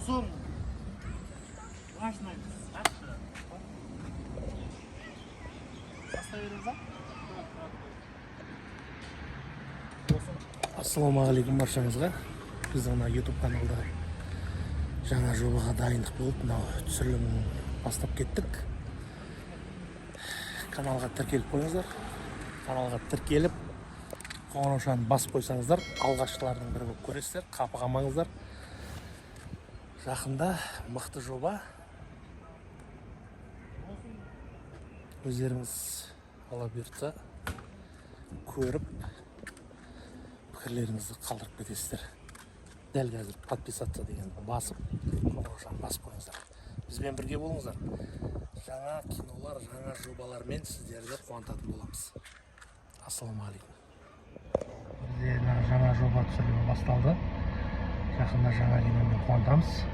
Маусым. Начинаймыз. Бастай береміз, а? Ассалаумағалейкум баршаңызға! Біздің мына YouTube каналда жаңа жобаға дайындық болып, мынау түсірілімін бастап кеттік. Каналға тіркеліп қойыңыздар. Каналға тіркеліп, қоңыраушаны басып қойсаңыздар, алғашқылардың бірі болып көресіздер. Қапы қалмаңыздар. Жақында мықты жоба, өздеріңіз, Алла бұйыртса, көріп, пікірлеріңізді қалдырып кетесіздер. Дәл қазір «подписаться» дегенді басып, қоңыраушаны басып қойыңыздар. Бізбен бірге болыңыздар. Жаңа кинолар, жаңа жобалармен сіздерді қуантатын боламыз. Ассалаумағалейкум! Бізде мына жаңа жоба түсірілімі басталды. Жақында жаңа киномен қуантамыз. Мына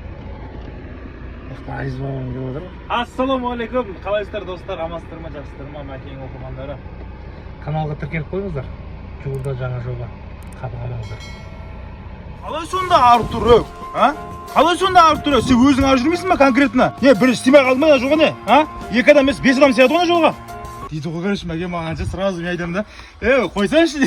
жақта Азиз бауырым келіп отыр. Ассалаумағалейкум! Қалайсыздар, достар? Амансыздар ма, жақсыздар ма, Мәкең оқырмандары? Каналға тіркеліп қойыңыздар. Жуырда жаңа жоба, қапы қалмаңыздар. Қалай сонда Артур, а? Қалай сонда, Артур? Сен өзің ары жүрмейсің ба конкретно? Не, бір істемей қалды ма ана жолға, не? А? Екі адам емес, бес адам сияды ғой ана жолға. Дейді ғой, короче, Мәке маған ше, сразу мен айтамын да. Е, қойсаңшы.